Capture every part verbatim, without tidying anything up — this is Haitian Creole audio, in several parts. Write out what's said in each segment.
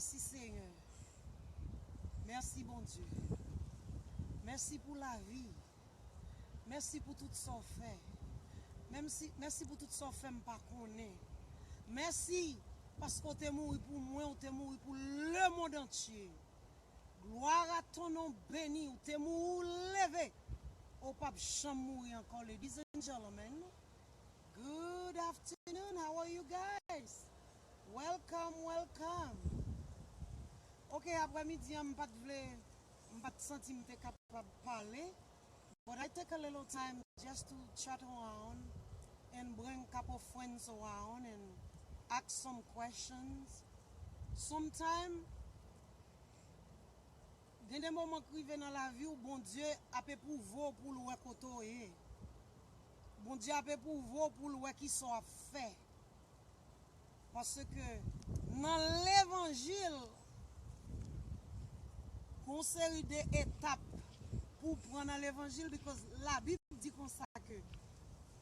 Mèsi, Senyè. Mèsi, Bondye. Mèsi pou lavi. Mèsi pou tout sa w fè. Menm si, mèsi pou tout sa w fè m pa konnen. Mèsi paske w te mouri pou mwen, w te mouri pou lemonn antye. Gloire à ton nom béni, ou te mouri, ou leve. Ou p ap janm mouri ankò, ladies and gentlemen. Good afternoon, how are you guys? Welcome, welcome. Ok, aprè midi an, m pa t vle, m pa t santi m te kapab pale. But I take a little time just to chat around and bring couple friends around and ask some questions. Sometimes, gen de moman k rive nan lavi w, Bondye ap epwouve w pou l wè kote w ye. Bondye ap epwouve w pou l wè kisa w ap fè. Paske nan levanjil, gon seri de etap pou w pran nan levanjil, because Labib di konsa ke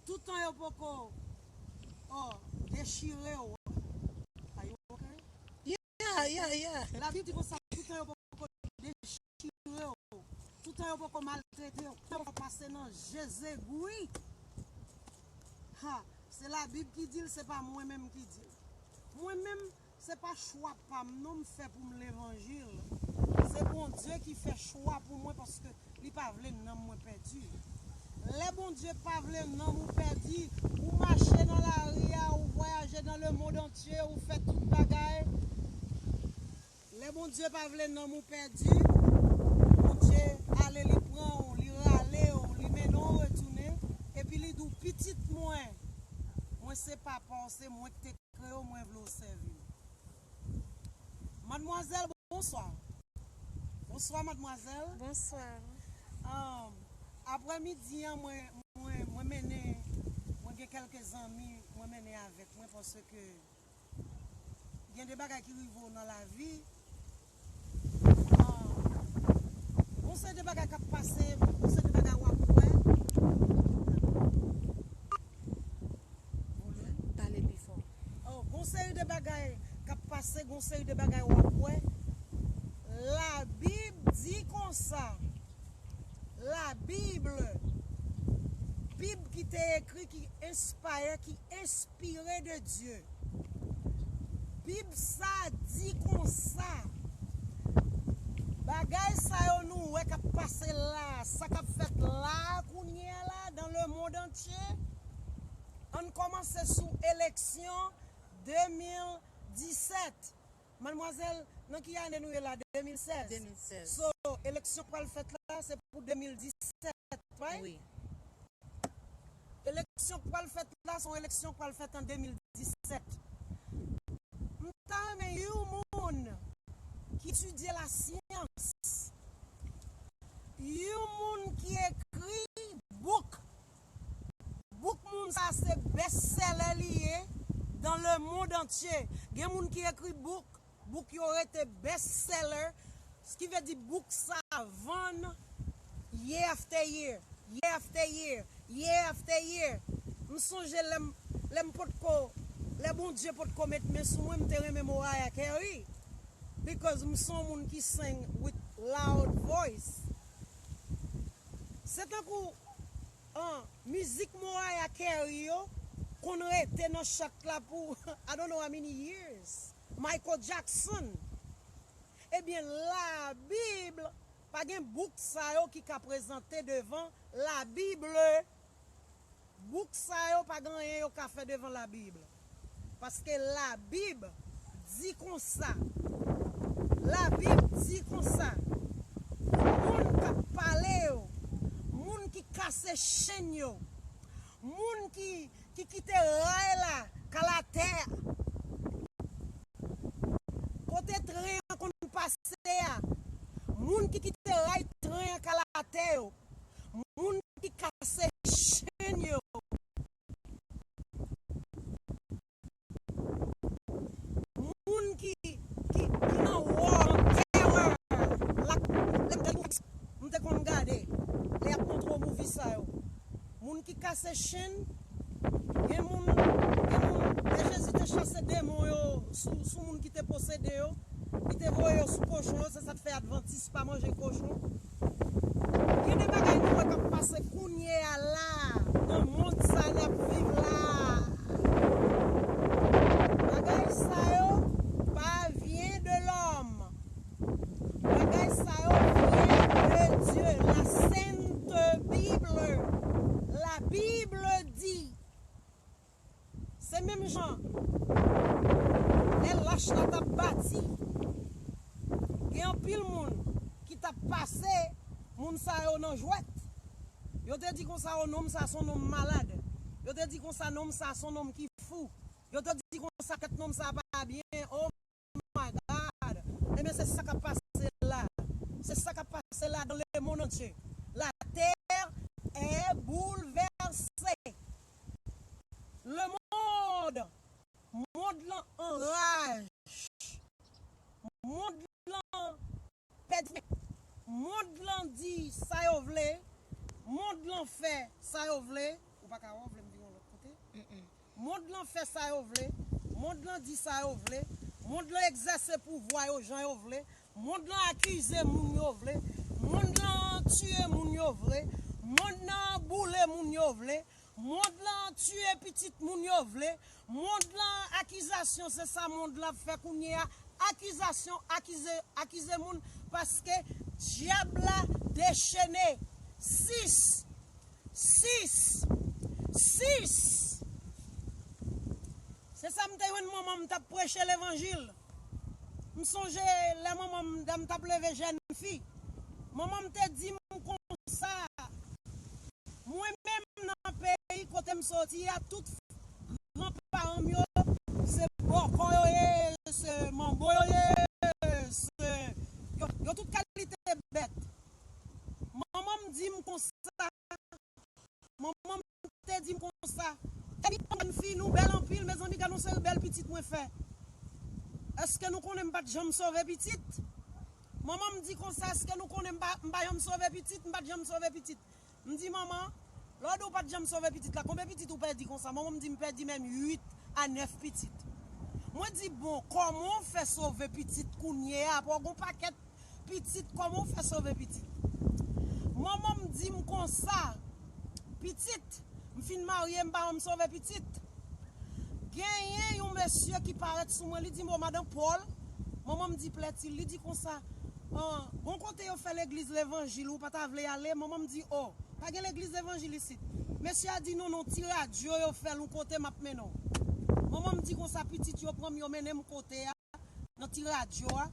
toutan yo poko, oh, dechire w. Are you okay? Yeah, yeah, yeah. Labib di konsa, toutan yo poko dechire w, toutan yo poko maltrete w, toutan yo poko pase nan je zegwi. Ha, se Labib ki di l, se pa mwen menm ki di l. Mwen menm, se pa chwa pa m non m fè pou m levanjil. Se Bondye ki fè chwa pou mwen paske li pa vle nanm mwen pèdi. Lè Bondye pa vle nanm ou pèdi, ou mache nan lari a, ou vwayaje dans le monde entier, ou fè tout bagay. Lè Bondye pa vle nanm ou pèdi, Bondye ale li pran w, li rale w, li mennen w retounen, epi li di w, pitit mwen, mwen se papa w, se mwen ki te kreye w, mwen vle w sèvi m. Madmwazèl, bonswa. Bonswa, madmwazèl. Bonswa. Um, aprè midi an, mwen, mwen, mwen mennen, mwen gen kèlke zanmi, mwen mennen avèk mwen paske gen de bagay ki rive w nan lavi. Ah, gon seri de bagay k ap pase, gon seri de bagay w ap wè. Pale pi fò. Oh, gon seri de bagay k ap pase, gon seri de bagay w ap wè. Labib di konsa, Labib, Bib ki te ekri, ki enspire, ki enspire de Dye. Bib sa di konsa, bagay sa yo nou wè k ap pase la, sa k ap fèt la, kounye a la, dans le monde entier, ann kòmanse sou eleksyon de mil disèt. Madmwazèl, nan ki ane nou ye la? De mil sèz. De mil sèz. So, eleksyon k pral fèt la, se pou de mil disèt, right? Wi. Eleksyon k pral fèt la, se yon eleksyon k pral fèt an de mil disèt. M ta renmen yon moun ki etidye lasyans, yon moun ki ekri bouk. Bouk moun sa se best seller li ye dans le monde entier. Gen moun ki ekri bouk, bouk yo rete best seller, ki vle di bouk sa vann year after year, year after year, year after year. M sonje lè m, lè m potko, lè Bondye potko met men sou mwen, m te renmen Mariah Carey, because m se yon moun ki sing with loud voice. Se tankou, an, mizik Mariah Carey yo konn rete nan chat la pou I don't know how many years. Michael Jackson. Ebyen, Labib, pa gen bouk sa yo ki ka prezante devan Labib. Bouk sa yo pa gen anyen yo ka fè devan Labib. Paske Labib di konsa. Labib di konsa. Moun k ap pale yo, moun ki kase chenn yo, moun ki, ki kite ray la k al atè a, kote tren an konn pase a, moun ki kite ray tren an k al atè yo, moun ki kase chenn yo, moun ki, ki, ki nan wò, nan tèwè, la, lè m te, m te konn gade, lè y ap montre w movie sa yo. Moun ki kase chenn, gen moun, gen moun, lè Jezi te chase demon yo sou, sou moun ki te posede yo, Li te voye yo sou kochon yo, se sa k fè advantis pa manje kochon. Gen de bagay nou wè k ap pase kounye a la, nan mond sa n ap viv la. Bagay sa yo pa vyen de lòm. Bagay sa yo vyen de Dye. La Sainte Bible. La Bible dit. Se menm jan lè lach la t ap bati, gen anpil moun ki t ap pase moun sa yo nan jwèt. Yo te di konsa, o, nonm sa se yon nonm malad. Yo te di konsa, nonm sa se yon nonm ki fou. Yo te di konsa, tèt nonm sa pa byen. O, my God. Ebyen, se sa k ap pase la. Se sa k ap pase la dans le monde entier. La terre est bouleversée. Le monde, mond lan anraj. Mond lan pèdi. Mond lan di sa yo vle. Mond lan fè sa yo vle. Ou pa ka wè, w vle m vire yon lòt kote? Mond lan fè sa yo vle. Mond lan di sa yo vle. Mond lan egzèse pouvwa yo jan yo vle. Mond lan akize moun yo vle. Mond lan tiye moun yo vle. Mond lan boule moun yo vle. Mond lan tiye pitit moun yo vle. Mond lan akizasyon, se sa mond lan ap fè kounye a. Akizasyon, akize, akize moun paske dyab la dechene. Sis. Sis. Sis. Se sa m te jwenn manman m t ap preche levanjil. M sonje lè manman m, lè m t ap leve jèn fi. Manman m te di m konsa, mwen menm nan peyi kote m soti a, tout granparan m yo, se bòkò yo ye, se manbo yo ye, se, yo, yo tout kalite bèt. Manman m di m konsa, manman m te di m konsa, "Tèmi, jèn fi, nou bèl anpil, mezanmi, gad yon seri bèl pitit mwen fè. Èske nou konnen m pa t janm sove pitit?" Manman m di konsa, "Èske nou konnen m pa, m pa janm sove pitit, m pa t janm sove pitit?" M di, "Manman, lè w di w pa t janm sove pitit la, konbyen pitit ou pèdi konsa?" Manman m di, "M pèdi menm uit a nèf pitit." Mwen di, "Bon, kòman w fè sove pitit kounye a? Apa w gen yon pakèt pitit, kòman w fè sove pitit?" Manman m di m konsa, "Pitit, m fin marye, m pa janm sove pitit." Genyen yon mesye ki parèt sou mwen, li di m, "O, madan Paul." Manman m di, "Plètil." Li di konsa, "An, gon kote yo fè legliz levanjil, ou pa ta vle ale?" Manman m di, "O, pa gen legliz levanjil isit." Mesye a di, "Non, non, ti radyo yo fè l yon kote, m ap mennen w." Manman m di konsa, "Pitit, yo pran m, yo mennen m kote a, nan ti radyo a.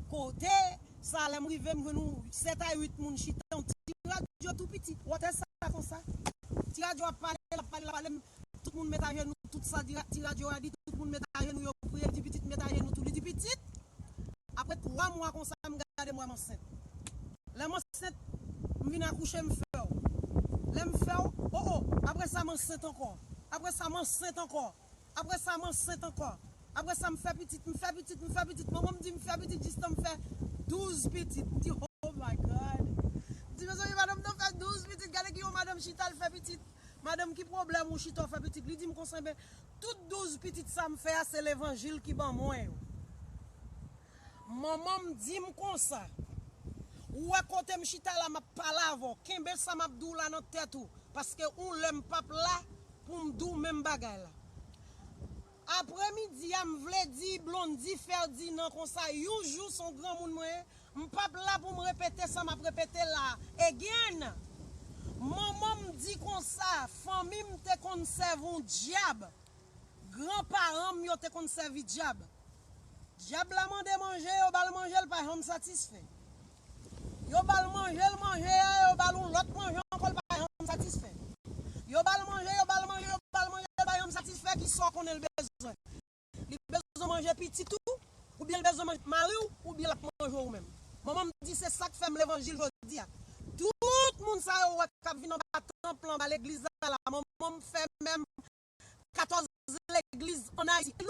Kote sa, lè m rive, m jwenn yon sèt a uit moun chita, yon ti radyo tou piti, wotè sa konsa. Ti radyo ap pale, l ap pale, l ap pale, m, tout moun met ajenou, tout sa ti ra-, ti radyo a di, tout moun met ajenou, yo priye, li di, 'Pitit, met ajenou tou.'" Li di, "Pitit, apre twa mwa konsa, m gade m wè m ansent. Lè m ansent, m vin akouche, m fè w. Lè m fè w, o, o, apre sa, m ansent ankò. Apre sa, m ansent ankò. Apre sa, m ansent ankò. Apre sa, m fè pitit, m fè pitit, m fè pitit. Manman m di m fè pitit jistan m fè douz pitit." M di, "Oh my God." M di, "Mezanmi, madanm nan fè douz pitit. Gade ki yon madanm chita, l fè pitit. Madanm, ki pwoblèm ou chita, w fè pitit?" Li di m konsa, "Enben, tout douz pitit sa m fè a, se levanjil ki ban mwen yo." Manman m di m konsa, "Ou wè kote m chita la, m ap pale avè w. Kenbe sa m ap di w la nan tèt ou, paske yon lè m p ap la pou m di w menm bagay la." Apremidi a, m vle di Blondy Ferdinand konsa, yon jou, se yon granmoun mwen ye, m p ap la pou m repete sa m ap repete la again. Manman m di konsa, fanmi m te konn sèvi yon dyab. Granparan m yo te konn sèvi dyab. Dyab la mande manje, yo ba l manje, l pa janm satisfè. Yo ba l manje, l manje a, yo ba l yon lòt manje ankò, l pa janm satisfè. Yo ba l manje, yo ba l manje, yo ba l manje, l pa janm satisfè, kisa w konnen l bezwen? Li bezwen manje pitit ou, oubyen l bezwen manje mari w, oubyen l ap manje w menm. Manman m di se sa k fè m levanjil jodi a. Tout moun sa yo wè k ap vin anba tanp lan, anba legliz la la, manman m fè menm katòz legliz ann Ayiti.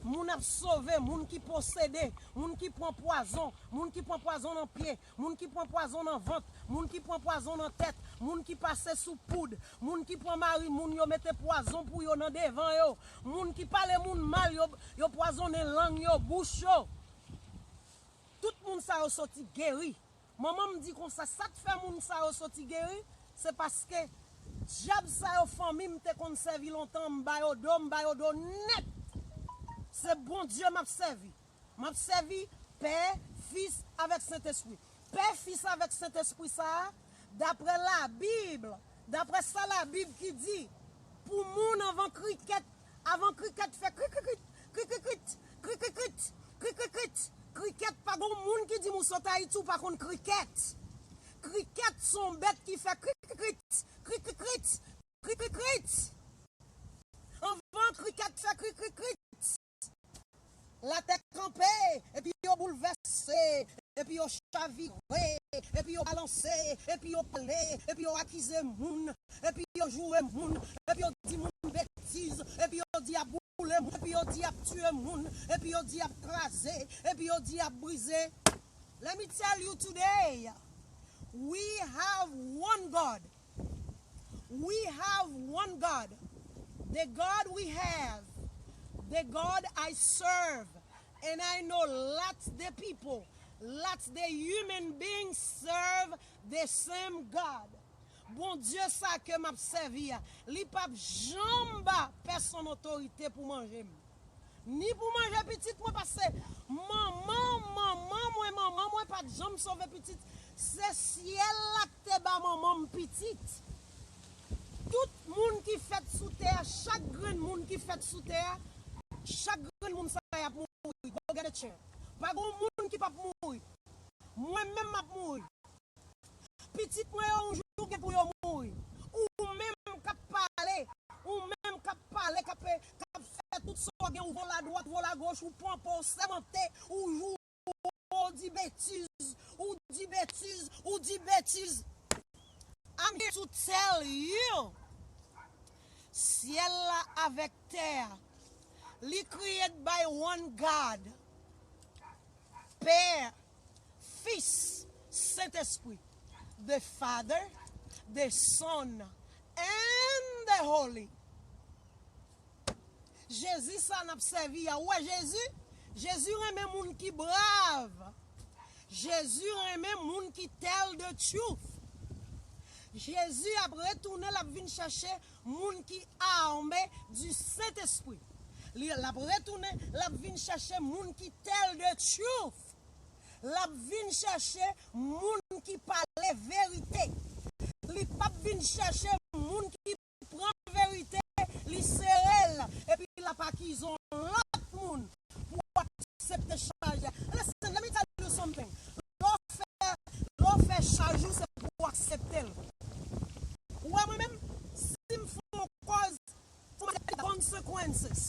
Moun ap sove, moun ki posede, moun ki pran pwazon, moun ki pran pwazon nan pye, moun ki pran pwazon nan vant, moun ki pran pwazon nan tèt, moun ki pase sou poud, moun ki pran mari moun yo mete pwazon pou yo nan devan yo, moun ki pale moun mal, yo, yo pwazonnen lang yo, bouch yo. tout moun sa yo soti geri. Manman m di konsa, sa k fè moun sa yo soti geri, se paske dyab sa yo fanmi m te konn sèvi lontan, m ba yo do, m ba yo do nèt. Se Bondye m ap sèvi. M ap sèvi Pè, Fis avèk Sentespri. Pè, Fis avèk Sentespri sa a, daprè Labib, daprè sa Labib ki di, pou moun anvan krikèt, anvan krikèt fè krikrikrit, krikrikrit, krikrikrit, krikrikrit, krikèt pa gon moun ki di m ou sot Ayiti ou pa konn krikèt. Krikèt se yon bèt ki fè krikrikrit, krikrikrit, krikrikrit. Anvan krikèt fè krikrikrit, latè kanpe, epi yo boulvèse, epi yo chavire, epi yo balanse, epi yo pale, epi yo akize moun, epi yo joure moun, epi yo di moun betiz, epi yo di y ap boule moun, epi yo di y ap tiye moun, epi yo di y ap kraze, epi yo di y ap brize. Let me tell you today, we have one God. We have one God. The God we have, the God I serve, and I know lots the people, lots the human beings serve the same God. Bondye sa ke m ap sèvi a, li p ap janm ba pèsonn otorite pou manje m. Ni pou manje pitit mwen, paske manman, manman mwen, manman mwen pa t janm sove pitit. Se syèl la k te ba manman m pitit. Tout moun ki fèt sou tè a, chak grenn moun ki fèt sou tè a, chak grenn moun sa y ap mouri. Go get a chair. Pa gon moun ki p ap mouri. Mwen menm m ap mouri. Pitit mwen yo yon jou gen pou yo mouri. Ou menm k ap pale, ou menm k ap pale, k ap, k ap fè tout sa w gen, ou vola dwat, vola goch, ou pran pa w sèmante, ou, ou, ou di betiz, ou di betiz, ou di betiz. I'm here to tell you, syèl la avèk tè a, li create by one God. Pè, Fis, Sentespri. The Father, the Son, and the Holy. Jezi sa n ap sèvi a. Ou wè Jezi? Jezi renmen moun ki brav. Jezi renmen moun ki tell the truth. Jezi ap retounen, l ap vin chèche moun ki ame du Sentespri. Li, l ap retounen, l ap vin chèche moun ki tell the truth. L ap vin chèche moun ki pale verite. Li p ap vin chèche moun ki pran verite, li sere l, epi l ap akize yon lòt moun pou aksepte chaj la. Listen, let me tell you something. Lè w fè, lè w fè chaj ou, se pou w aksepte l. Ou wè mwen menm, si m fè yon kòz, pou mwen se consequences.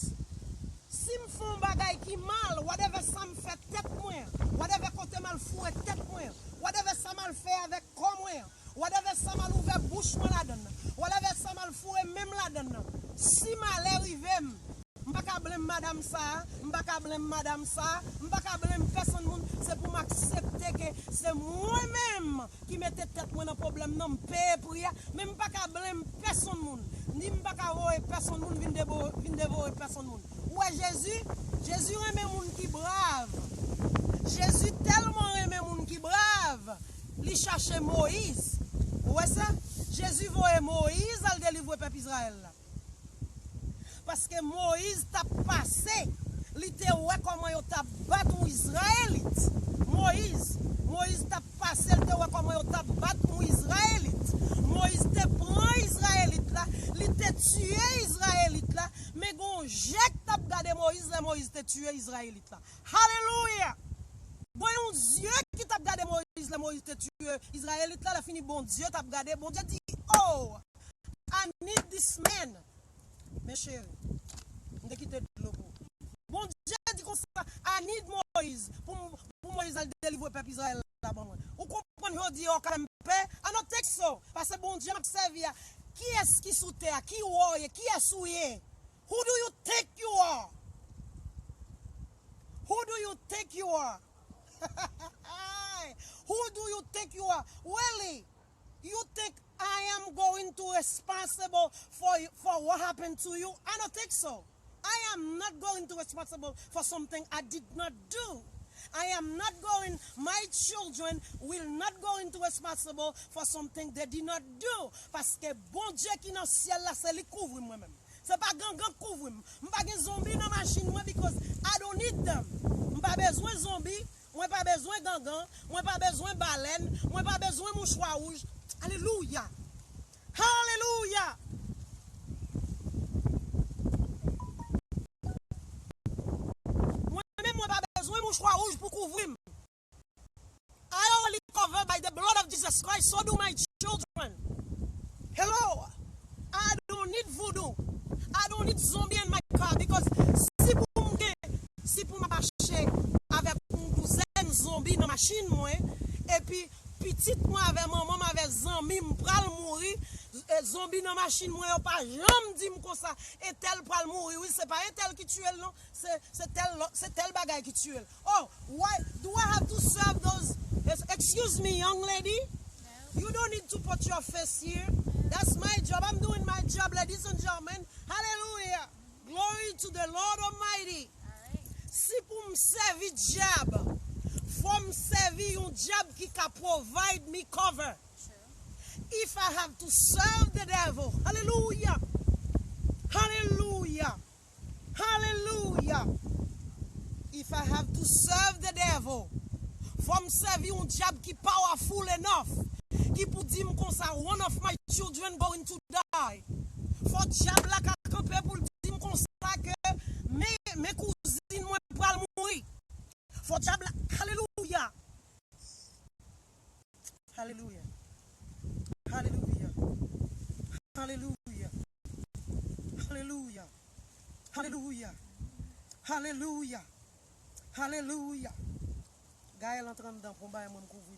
Si m fè yon bagay ki mal, whatever sa m fè tèt mwen, whatever kote m al foure tèt mwen, whatever sa m al fè avèk kò mwen, whatever sa m al ouvè bouch mwen ladann, whatever sa m al foure men m ladann, si malè rive m, m pa ka blame madam sa, m pa ka blame madam sa, m pa ka blame pèsonn moun, se pou m aksepte ke se mwen menm ki mete tèt mwen nan pwoblèm nan, m peye pri a, men m pa ka blame pèsonn moun, ni m pa ka voye pèsonn moun vin debo-, vin devore pèsonn moun. Ou wè Jezi? Jezi renmen moun ki brav. Jezi tèlman renmen moun ki brav, li chache Moyiz. Ou wè sa? Jezi voye Moyiz al delivre pèp Izrayèl la. Paske Moyiz t ap pase, li te wè kòman yo t ap bat yon Izrayelit. Moyiz, Moyiz t ap pase, li te wè kòman yo t ap bat yon Izrayelit. Moyiz te pran Izrayelit la, li te tiye Izrayelit la, men gen yon je ki t ap gade Moyiz lè Moyiz te tiye Izrayelit la. Alelouya! Gen yon zye ki t ap gade Moyiz lè Moyiz te tiye Izrayelit la, lè fini Bondye t ap gade, Bondye di, "Oh, I need this man." Men cheri, m te kite dlo pou ou. Bondye di konsa, "I need Moyiz," pou, pou Moyiz al delivre pèp Izrayèl la ban mwen. Ou konprann jodi a w ka fè m pè? I don't think so. Paske Bondye m ap sèvi a, kiyès ki sou tè a? Ki wè w ye? Kiyès ou ye? Who do you think you are? Who do you think you are? Who do you think you are? Really? You think I am going to responsible for, for what happened to you? I don't think so. I am not going to responsible for something I did not do. I am not going, my children will not going to responsible for something they did not do. Paske Bondye ki nan syèl la, se li k kouvri m mwen menm. Se pa gangan k kouvri m. M pa gen zonbi nan machin mwen because I don't need them. M pa bezwen zonbi, mwen pa bezwen gangan, mwen pa bezwen balèn, mwen pa bezwen mouchwa wouj. Alelouya! Alelouya! Mwen menm, mwen pa bezwen mouchwa wouj pou kouvri m. I already covered by the blood of Jesus Christ, so do my children. Hello, I don't need voodoo. I don't need zombie in my car because si pou m gen, si pou m mache avèk yon douzèn zonbi nan machin mwen, epi pitit mwen avè manman m avè zanmi m pral mouri, e, zonbi nan machin mwen yo pa janm di m konsa, entèl pral mouri wi, se pa entèl ki tiye l non, se, se tèl lòt, se tèl bagay ki tiye l. Oh, why do I have to serve those? Excuse me, young lady. You don't need to put your face here. That's my job. I'm doing my job, ladies and gentlemen. Hallelujah. Glory to the Lord Almighty. Si pou m sèvi dyab, fò m sèvi yon dyab ki ka provide me cover. If I have to serve the devil, hallelujah, hallelujah, hallelujah. If I have to serve the devil, fò m sèvi yon dyab ki powerful enough, ki pou di m konsa, one of my children going to die. Fò dyab la ka kanpe pou l di m konsa ke men, men kouzin mwen pral mouri. Fò dyab la, alelouya. Alelouya. Alelouya. Alelouya. Alelouya. Alelouya. Alelouya. Alelouya. Gaël, antre anndan, pran bagay mwen, m kouvri,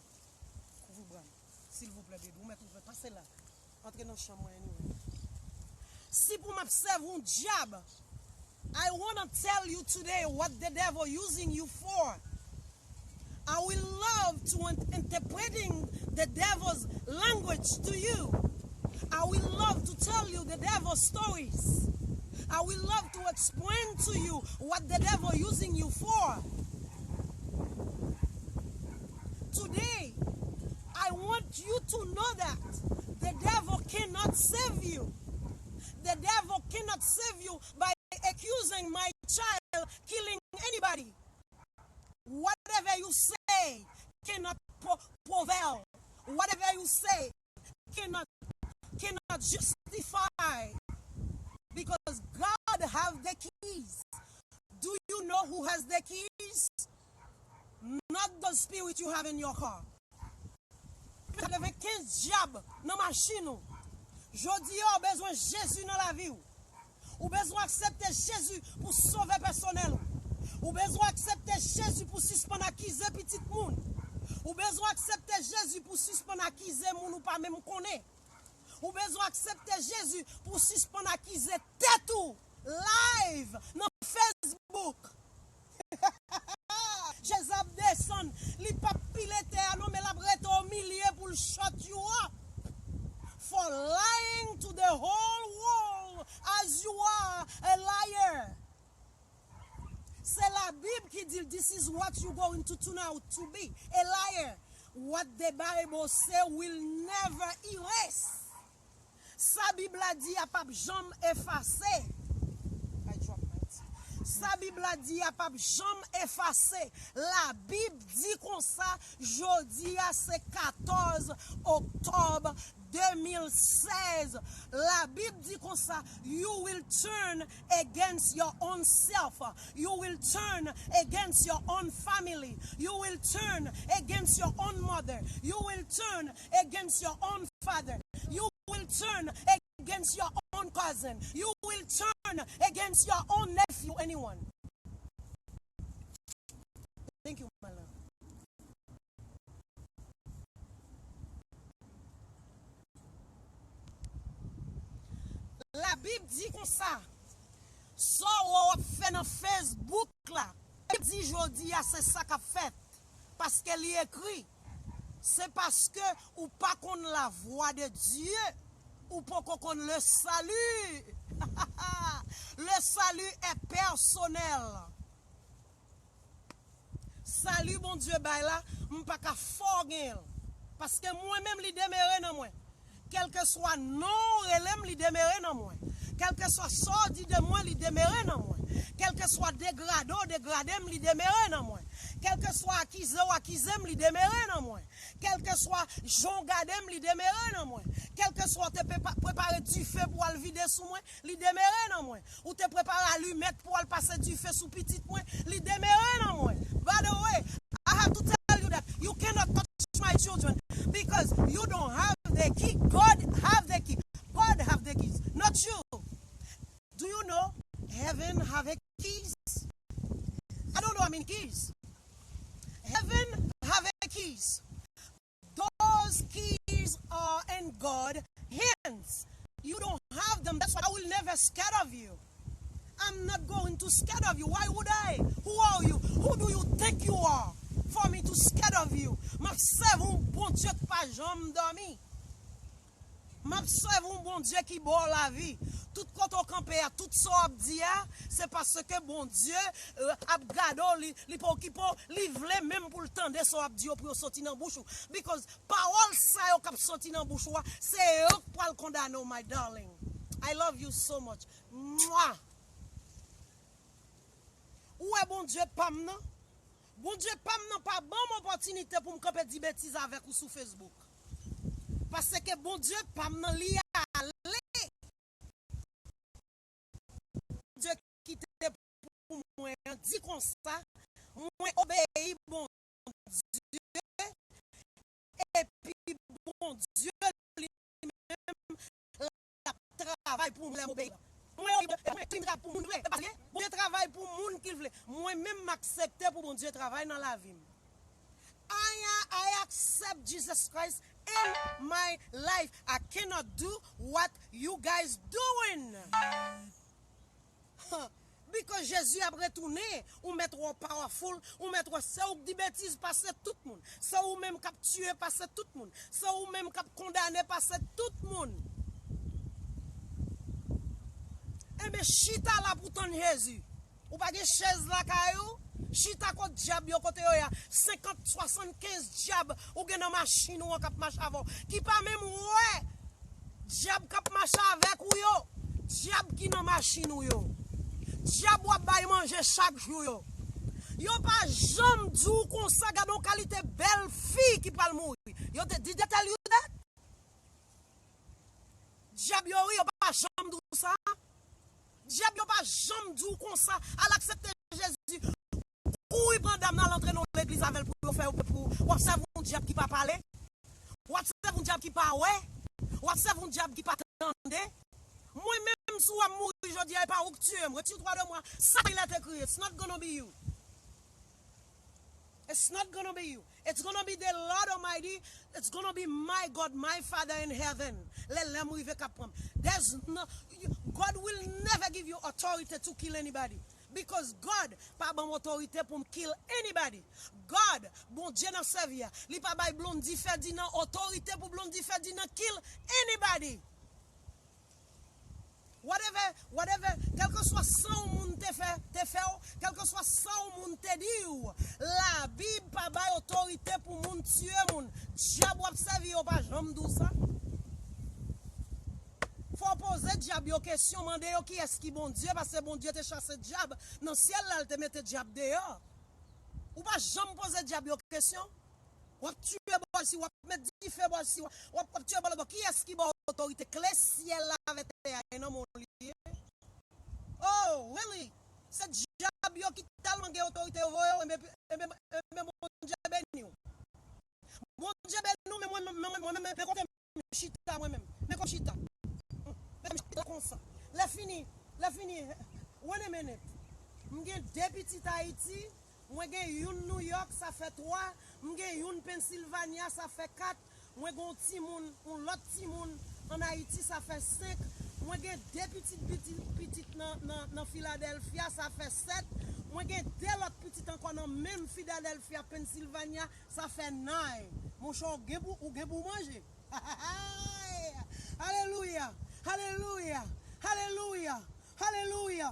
kouvri bra m. Silvouplè, baby, ou mèt ouvè, pase la. Antre nan chanm mwen, anyway. Si pou m ap sèvi yon dyab, I wanna tell you today what the devil using you for. I will love to in- interpreting the devil's language to you. I will love to tell you the devil's stories. I will love to explain to you what the devil using you for. Today, I want you to know that the devil cannot save you. The devil cannot save you by accusing my child killing anybody. Whatever you say cannot pro- prevail. Whatever you say cannot cannot justify because God have the keys. Do you know who has the keys? Not the spirit you have in your car. Leve kenz dyab nan machin ou. Jodi a, ou bezwen Jezi nan lavi w. Ou bezwen aksepte Jezi pou sove pèsonèl ou. Ou bezwen aksepte Jezi pou sispann akize pitit moun. Ou bezwen aksepte Jezi pou sispann akize moun ou pa menm konnen. Ou bezwen aksepte Jezi pou sispann akize tèt ou live nan Facebook. Jezi ap desann, li p ap pile tè a non, men l ap rete o milye pou l shut you up for lying to the whole world as you are a liar. Se Labib ki di l, this is what you going to turn out to be, a liar. What the Bible say will never erase. Sa Bib la di a p ap janm efase. I drop my tea. Sa Bib la di a p ap janm efase. Labib di konsa, jodi a se katòz oktòb de mil sèz. Labib di konsa, you will turn against your own self. You will turn against your own family. You will turn against your own mother. You will turn against your own father. You will turn against your own cousin. You will turn against your own nephew, anyone. Thank you, my love. Labib di konsa, sa w ap fè nan Facebook la, Labib di jodi a se sa k ap fèt, paske li ekri, se paske ou pa konn la voix de Dieu, ou poko konn le salut. Le salut est personnel. sali Bondye bay la, m pa ka fè w genyen l. Paske mwen menm, li demere nan mwen. Kèlkeswa non w rele m, li demere nan mwen. Kèlkeswa sa w di de mwen, li demere nan mwen. Kèlkeswa degrade w degrade m, li demere nan mwen. Kèlkeswa akize w akize m, li demere nan mwen. Kèlkeswa jan w gade m, li demere nan mwen. Kèlkeswa w te prepa- prepare dife pou w al vide sou mwen, li demere nan mwen. Ou te prepare alimèt pou w al pase dife sou pitit mwen, li demere nan mwen. By the way, I have to tell you that you cannot touch my children because you don't have the key. God have the key. God have the keys, not you. Do you know heaven have a keys? I don't know, I mean keys. Heaven have a keys. Those keys are in God hands. You don't have them. That's why I will never scared of you. I'm not going to scared of you. Why would I? Who are you? Who do you think you are for me to scared of you? M ap sèvi yon Bondye k pa janm dòmi. M ap sèvi yon Bondye ki ba w lavi. Tout kote w kanpe a, tout sa w ap di a, se paske Bondye, euh, ap gade w, li, li pa okipe w, li vle menm pou l tande sa w ap di yo pou yo soti nan bouch ou. Because pawòl sa yo k ap soti nan bouch ou a, se yo k pral kondane w, my darling. I love you so much. Mwah! Ou wè Bondye pa m nan? Bondye pa m nan pa ban m opòtinite pou m kanpe di betiz avèk ou sou Facebook. Paske Bondye pa m nan, li ale. Bondye kite pou mwen an di konsa, mwen obeyi Bondye, epi Bondye li menm l ap travay pou mwen lè m obeyi. Mwen obeyi, mwen, mwen travay pou moun vre, se pa vre? Bondye travay pou moun ki vle. Mwen menm m aksepte pou Bondye travay nan lavi m. I, I accept Jesus Christ in my life. I cannot do what you guys doing. Huh. Because Jezi ap retounen, ou mèt wè w powerful, ou mèt wè se ou k di betiz pase tout moun, se ou menm k ap tiye pase tout moun, se ou menm k ap kondane pase tout moun. Enben, chita la pou tann Jezi. Ou pa gen chèz lakay ou? Chita kot dyab yo kote yo ye a. Senkant, swasannkenz dyab ou gen nan machin ou an k ap mache avè w, ki pa menm wè dyab k ap mache avèk ou yo, dyab ki nan machin ou yo, dyab w ap bay manje chak jou yo. Yo pa janm di w konsa, gade yon kalite bèl fi ki pral mouri. Yo te, did they tell you that? Dyab yo wi, yo pa janm di w sa. Dyab yo pa janm di w konsa, al aksepte Jezi. Kouri pran dam nan, al antre nan legliz avè l pou yo fè yo, pou w ap sèvi yon dyab ki pa pale. W ap sèvi yon dyab ki pa wè. W ap sèvi yon dyab ki pa tande. Mwen menm, si w ap mouri jodi a, e pa ou k tiye m. Retire twa de mwa. Ça, il est écrit. It's not gonna be you. It's not gonna be you. It's gonna be the Lord Almighty. It's gonna be my God, my Father in heaven. Lè, lè m rive k ap pran m. There's no, God will never give you authority to kill anybody. Because God pa ban m otorite pou m kill anybody. God, Bondye n ap sèvi a, li pa bay Blondy Ferdinand otorite pou Blondy Ferdinand kill anybody. Whatever, whatever, kèlkeswa sa yon moun te fè, te fè w, kèlkeswa sa yon moun te di w, Labib pa bay otorite pou moun tiye moun. Dyab w ap sèvi yo pa janm di w sa. Fò w poze dyab yo kesyon, mande yo kiyès ki Bondye, paske Bondye te chase dyab nan syèl la, l te mete dyab deyò. Ou pa janm poze dyab yo kesyon. W ap tiye bò isi, w ap met dife bò isi, w ap, w ap tiye bò lòtbò. Kiyès ki ba w otorite? Kle syèl la avè tè a, e nan men w li ye. Oh, really? Se dyab yo ki tèlman gen otorite, yo voye w, enben, enben, enben Bondye beni w. Bondye beni w, men mwen, mwen, mwen, mwen, men kote m chita mwen menm. Men kote m chita. Men m chita konsa. Lè fini, lè fini, wait a minute. M gen de pitit Ayiti, mwen gen youn Nouyòk, sa fè twa. M gen youn Pennsylvania, sa fè kat. Mwen gen yon timoun, yon lòt timoun ann Ayiti, sa fè senk. Mwen gen de pitit, pitit, pitit nan, nan, nan Philadelphia, sa fè sèt. Mwen gen de lòt pitit ankò nan menm Philadelphia, Pennsylvania, sa fè nine. Monchè, ou gen pou, ou gen pou manje. Alelouya! Alelouya! Alelouya! Alelouya!